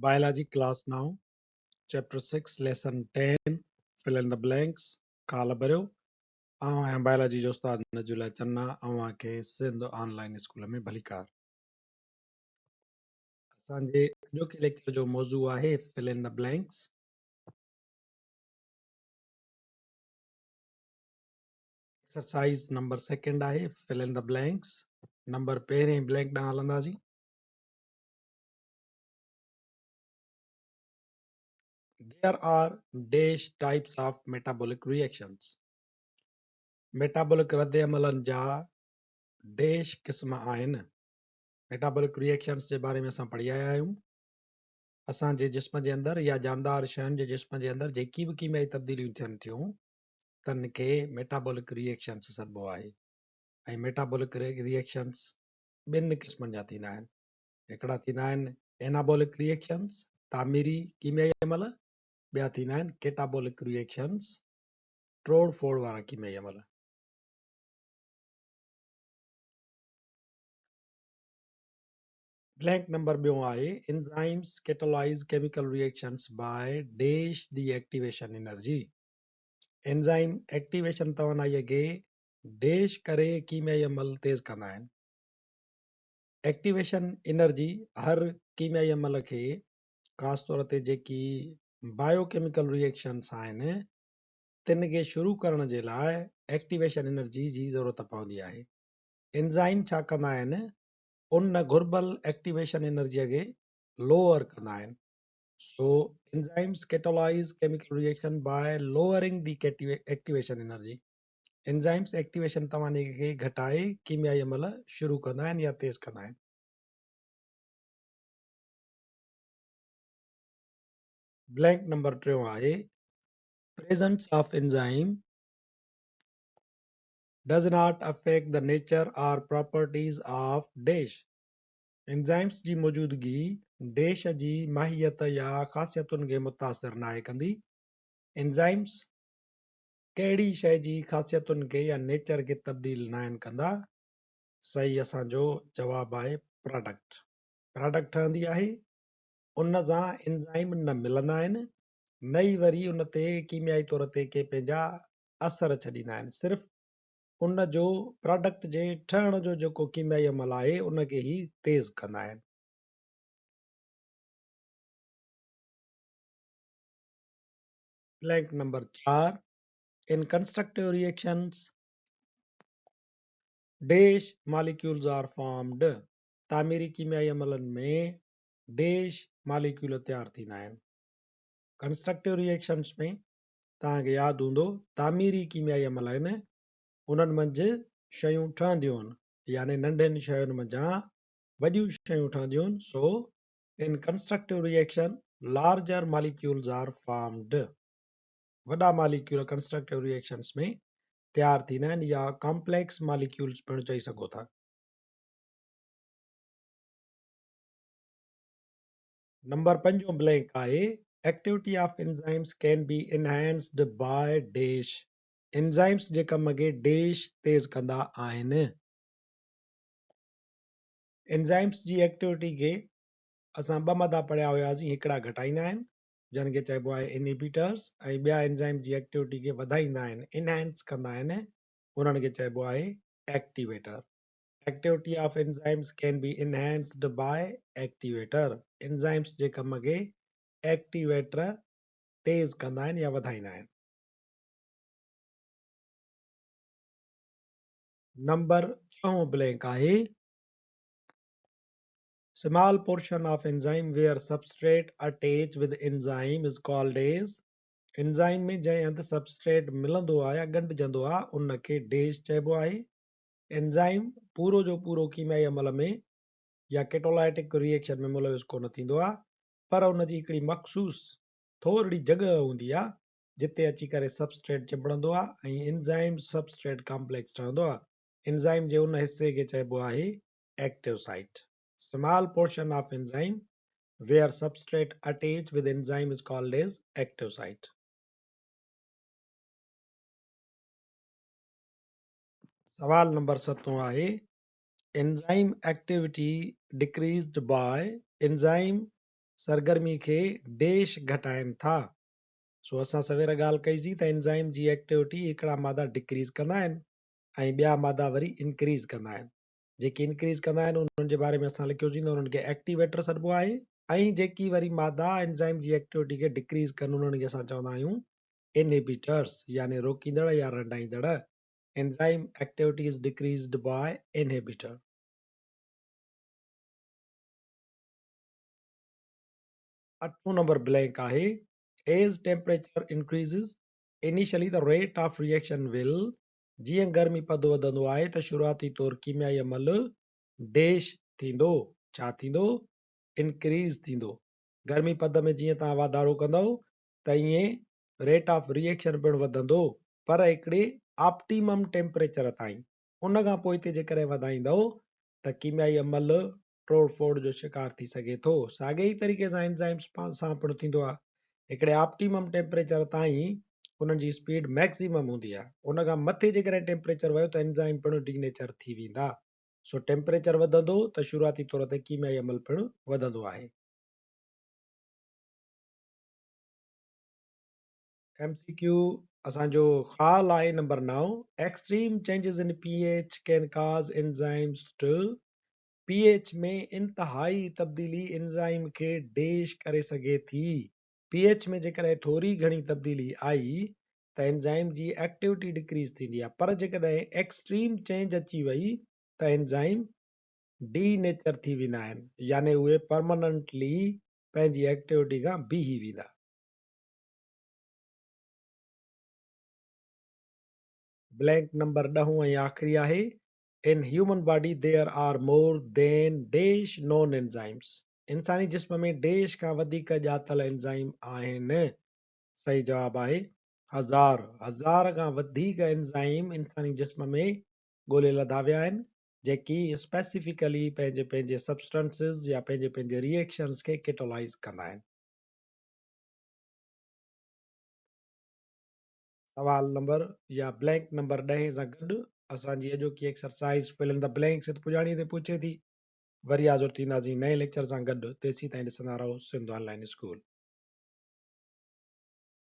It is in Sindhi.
Biology class 9 chapter 6 lesson 10 fill in the blanks خال ڀريو. آئون آهيان بائلاجي جو استاد نجولا چنا اوهان کي سنڌ آن لائين اسڪول ۾ ڀليڪار. اسان جي اڄوڪي ليڪچر جو موضوع آهي fill in the blanks. Exercise number second آهي fill in the blanks. Number پهرين بلينڪ ڏانهن هلنداسين. There are dash types of metabolic reactions. Metabolic رد عملن جا ڊيش قسم آهن. ميٽابولڪ ريئيڪشنز جي باري ۾ اسان پڙهي آيا آهيون. اسان جي جسم جي اندر يا جاندار شين جي جسم جي اندر جيڪي به ڪيميائي تبديليون ٿين ٿيون تن کي ميٽابولڪ ريئيڪشنز سڏبو آهي ۽ ميٽابولڪ ريئيڪشنز ٻن قسمن جا ٿيندا آهن. هڪڙا ٿيندا آهن اينابولڪ ريئيڪشنز، تعميري ڪيميائي عمل، ٻيا ٿيندا آهن ڪيٽابولڪ ريئيڪشنز، ٽوڙ ڦوڙ وارا ڪيميائي عمل. بلينڪ نمبر ٻيون آهي enzymes catalyse chemical reactions by dash the activation energy. Enzyme activation توانائي کي ڊيش ڪري ڪيميائي عمل تيز ڪندا آهن. ايڪٽيويشن انرجي هر ڪيميائي عمل کي خاص طور تي جيڪي بايو ڪيميڪل ريئيڪشنس آهن تن کي شروع ڪرڻ جي لاء ايڪٽيويشن انرجي جي ضرورت پوندي آهي. انزائم ڇا ڪندا آهن ان گهربل ايڪٽيويشن انرجي کي لوئر ڪندا آهن. So enzymes catalyse chemical reaction by lowering the activation energy. Enzymes activation توانائي کي گهٽائي ڪيميائي عمل شروع ڪندا آهن يا تيز ڪندا آهن. بلينڪ نمبر ٽيون آهي presence of enzyme does not affect the nature or properties of dash enzymes جي موجودگي ڊيش جي ماهيت يا خاصيتن کي متاثر ناهي ڪندي. انزائمز ڪهڙي شيء جي خاصيتن کي يا نيچر کي تبديل ناهن ڪندا؟ صحيح اسان جو جواب آهي پراڊڪٽ. پراڊڪٽ ٺهندي آهي ان سان انزائم نه ملندا آهن نه ئي وري ان تي ڪيميائي طور تي ڪي پنهنجا اثر ڇڏيندا آهن صرف ان جو پراڊڪٽ جي ٺهڻ جو جيڪو ڪيميائي عمل آهي ان کي هي تيز ڪندا آهن. بلينڪ نمبر چار in constructive reactions dash molecules are formed تعميري ڪيميائي عملن ۾ ڊيش ماليڪيول تيار ٿيندا آهن. ڪنسٽرڪٽو ريئيڪشنز ۾ توهان کي ياد هوندو تعميري ڪيميائي عمل آهن انهن منجهه شيون ٺهنديون آهن يعني ننڍين شين منجهان وڏيون شيون ٺهنديون آهن سو In constructive reaction, larger molecules are formed. وڏا ماليڪيول ڪنسٽرڪٽو ريئيڪشنز ۾ تيار ٿيندا آهن يا ڪامپليڪس ماليڪيولز پڻ چئي سگهو ٿا. نمبر پنجون بلينڪ آهي activity of enzymes can be enhanced by dash enzymes جي ڪم کي ڊيش تيز ڪندا آهن. انزائمز جي ايڪٽيوٽي کي اسان ٻه مدا پڙهيا هياسين هڪڙا گهٽائيندا آهن جن کي چئبو آهي انهيبيٽرز ۽ ٻيا انزائم جي ايڪٽيوٽي کي وڌائيندا آهن انهينس ڪندا آهن انهن کي چئبو آهي activator activity of enzymes can be enhanced by activator enzymes جي ڪم کي ايڪٽيويٽر تيز ڪندا آهن يا وڌائيندا آهن. نمبر ڇهون بلينڪ آهي. Small portion of enzyme where substrate attach with enzyme is called as enzyme ۾ جنهن هنڌ سبسٽريٽ ملندو آهي يا ڳنڍجندو آهي ان کي ڊيش چئبو آهي. انزائم پورو جو پورو ڪيميائي عمل ۾ يا ڪيٽولائٽڪ ري ايڪشن ۾ ملوث ڪونه ٿيندو آهي پر ان جي هڪڙي مخصوص ٿورڙي جڳهه هوندي آهي جتي اچي ڪري سبسٽريٽ چنبڙندو آهي ۽ انزائم سبسٽريٽ ڪامپليڪس ٺهندو آهي. انزائم جي ان حصي کي چئبو آهي active site. Small portion of enzyme where substrate attach with enzyme is called as active site. سوال نمبر ستون آهي enzyme activity decreased by enzyme سرگرمي کي ڊيش گهٽائين ٿا. سو اسان سوير ڳالهه ڪئي سين ته انزائم جي ايڪٽيوٽي هڪڙا مادا ڊڪريز ڪندا آهن ۽ ٻيا مادا وري انڪريز ڪندا آهن. جيڪي انڪريز ڪندا آهن انهن جي باري ۾ اسان لکيوسين ته انهن کي ايڪٽيويٽر سڏبو آهي ۽ جيڪي وري مادا انزائم جي ايڪٽيوٽي کي ڊڪريز ڪن انهن کي اسان چوندا آهيون انهبيٽرس يعني روڪيندڙ يا رنڊائيندڙ. Enzyme activity is decreased by inhibitor. اٺون نمبر بلينڪ آهي As temperature increases, initially the rate of reaction will جيئن گرمي پد وڌندو آهي ته شروعاتي طور ڪيميائي عمل ڊيش ٿيندو. ڇا ٿيندو؟ انڪريز ٿيندو. گرمي پد ۾ جيئن توهان واڌارو ڪندؤ ته ائين ريٽ آف ري ايڪشن پڻ وڌندو پر هڪڙي آپٽيمم ٽيمپريچر تائين. ان کان پوئتي جيڪڏهن وڌائيندؤ ته ڪيميائي عمل ٽوڙ ڦوڙ جو شڪار ٿي سگهي ٿو. ساڳئي ئي طريقي سان انزائمز سان پڻ ٿيندو آهي. هڪڙي آپٽيمم ٽيمپريچر تائين انهن جي اسپيڊ ميڪسيمم هوندي آهي. ان کان مٿي جيڪڏهن ٽيمپريچر ويو ته انزائم پڻ ڊي نيچر ٿي ويندا. سو ٽيمپريچر وڌندو ته شروعاتي طور تي ڪيميائي عمل پڻ وڌندو آهي. ايم سي ڪيو اسان جو خال آهي number 9 extreme changes in P H can cause enzymes to P H ۾ انتهائي تبديلي انزائم کي ڊيش ڪري سگهي ٿي. پي ايڇ ۾ جيڪڏهن ٿوري گهڻي تبديلي آئي ته انزائم جي ايڪٽيوٽي ڊڪريز ٿيندي آهي پر جيڪڏهن ايڪسٽريم چينج اچي وئي ته انزائم ڊي نيچر ٿي ويندا آهن يعني اهي پرماننٽلي پنهنجي ايڪٽيوٽي کان بيهي ويندا. بلينڪ نمبر ڏهون ۽ آخري آهي In human body there are more than dash known enzymes انساني جسم ۾ ڊيش کان وڌيڪ ڄاتل انزائم آهن. صحيح جواب آهي هزار. هزار کان وڌيڪ انزائم انساني جسم ۾ ڳولي لڌا ويا آهن جيڪي اسپيسيفڪلي پنهنجي پنهنجي سبسٽنسز يا پنهنجي پنهنجي ريئيڪشنز کي ڪيٽالائيز ڪندا آهن. سوال نمبر يا بلينڪ نمبر ڏهين سان گڏ اسان جي اڄوڪي exercise fill in the blanks هت پڄاڻي تي پهچي ٿي. وري حاضر ٿينداسين نئين ليڪچر سان گڏ تيسين تائين ڏسندا رهو سنڌ آن لائين اسڪول.